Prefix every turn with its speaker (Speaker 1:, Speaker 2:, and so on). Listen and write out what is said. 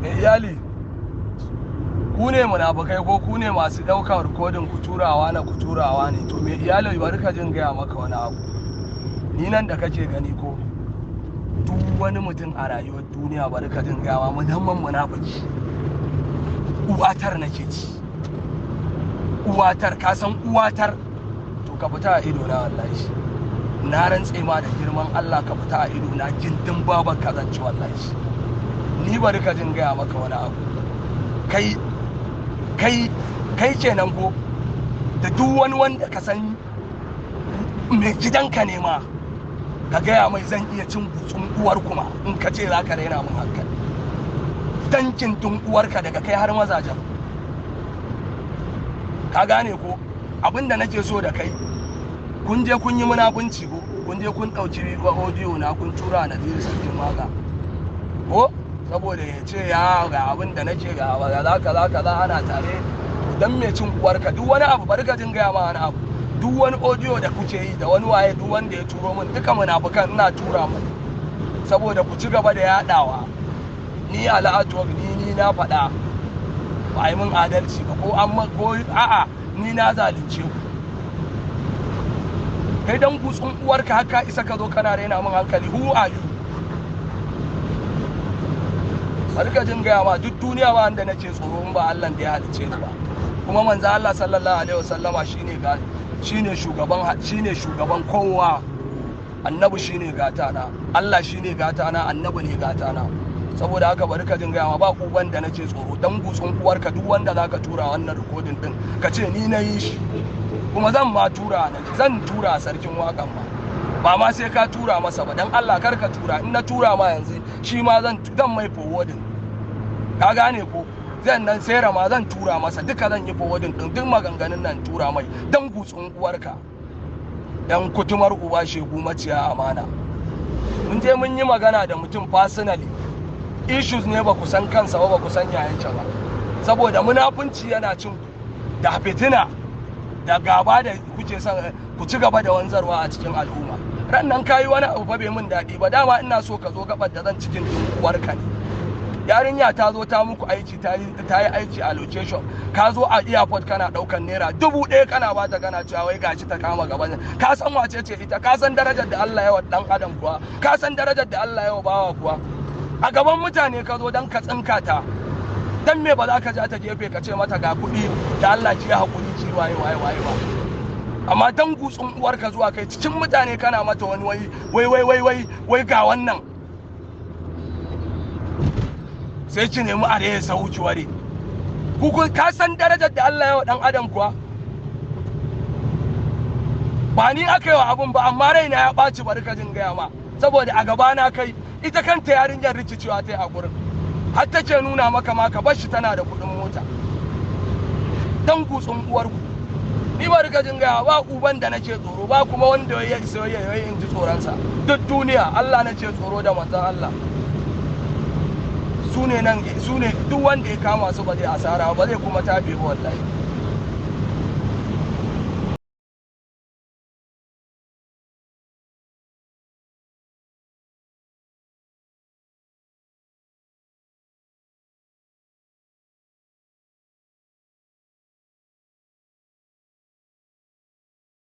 Speaker 1: Mai iyali, ku ne munafukai ko ku ne masu ɗaukar rikodin ku turawa na ku turawa ne? To mai iyali, bari ka jin gaya maka wani abu. Ni nan da kake gani ko, duk wani mutum a rayuwar duniya, bari ka jin gaya ma, musamman munafiki, uwatar nake ci. Uwatar, ka san uwatar? To ka fita a ido na wallahi. Na rantse ma da girman Allah, ka fita a ido na, gindin babar ka zan ci wallahi. Ni bari ka jin gaya maka wani abu. Kai kai kai kenan ko, da duk wani wanda ka san mai gidanka ne ma, ka gaya mai zan iya cin gutsun uwar kuma in ka ce za ka raina mun hankali. Dankin tun uwarka daga kai har mazajen. Ka gane ko? Abinda nake so da kai, kun je kun yi munafunci ko, kun je kun ɗauki audio na kun tura Naziru Sarkin Waka ko, saboda ya ce ya ga abin da nake, ga kaza kaza kaza, ana tare. Dan mai cin uwarka, duk wani abu, bari ka jin gaya ma wani abu. Duk wani audio da kuke yi da wani waye, duk wanda ya turo min, duka munafukan ina tura muku saboda ku ci gaba da yadawa. Ni al'atuwak, ni na faɗa, ba a yi min adalci ba ko an ko a'a, ni na zalunce ku. Kai dan gutsun uwarka, haka isa ka zo kana raina min hankali? Who are you? Bari ka jin gaya ma, duk duniya ba wanda nake tsoro in ba Allah da ya halicce ni ba. Kuma manzo Allah sallallahu alaihi wasallama shine ga shine shugaban, shine shugaban kowa. Annabi shine gata na, Allah shine gata na, annabi ne gata na. Saboda haka bari ka jin gaya ma, ba uban da nake tsoro. Dan gutsun uwarka, duk wanda zaka tura wannan recording din, ka ce ni na yi shi. Kuma zan ma tura, na zan tura Sarkin Wakan ma, ba ma sai ka tura masa ba. Dan Allah kar ka tura. In na tura ma yanzu, shi ma zan mai forwarding. Ka gane ko? Zan nan sai ma zan tura masa duka, zan yi forwarding din duk maganganun nan, tura mai. Dan gutsun uwarka, yan kutumar uba, shegu, maciya amana. Mun je mun yi magana da mutum personally, issues ne ba ku san kansa ba, ba ku san yayansa ba, saboda munafunci yana cin ku da fitina da gaba da kuke son ku ci gaba da wanzarwa a cikin al'umma. Ran nan kayi wani abu fa bai min daɗi ba. Dama ina so ka zo gabar da zan cikin uwarka ne. Yarinya ta zo ta muku aiki, ta yi aiki a location. Ka zo a airport kana daukan ₦1,000 kana bata, kana cewa wai gashi ta kama gaban. Ka san wace ce ita? Ka san darajar da Allah ya wa dan adam kuwa? Ka san darajar da Allah ya wa bawa kuwa? A gaban mutane ka zo dan ka tsinka ta. Dan me ba za ka ja ta gefe ka ce mata ga kuɗi, da Allah ki hakuri, ki waye waye waye ba? Amma dan gutsun uwarka, zuwa kai cikin mutane kana mata wani wai wai wai wai wai wai ga wannan, sai ki nemi a ya sauki ware ku. Ka san darajar da Allah ya wa dan adam kuwa? Ba ni aka yi wa abun ba, amma raina ya ɓaci. Bari ka jin gaya ma, saboda a gaba na kai, ita kanta yarinyar rikicewa ta yi a gurin, har take nuna maka ma ka bar shi, tana da kuɗin mota. Dan gutsun uwarku, ni bari ka jin gaya, ba uban da nake tsoro, ba kuma wanda ya isa ya in ji tsoronsa duk duniya. Allah nake tsoro da manzon Allah. Su ne nan, su ne duk wanda ya kama su ba zai asara ba, zai kuma tabe ba wallahi.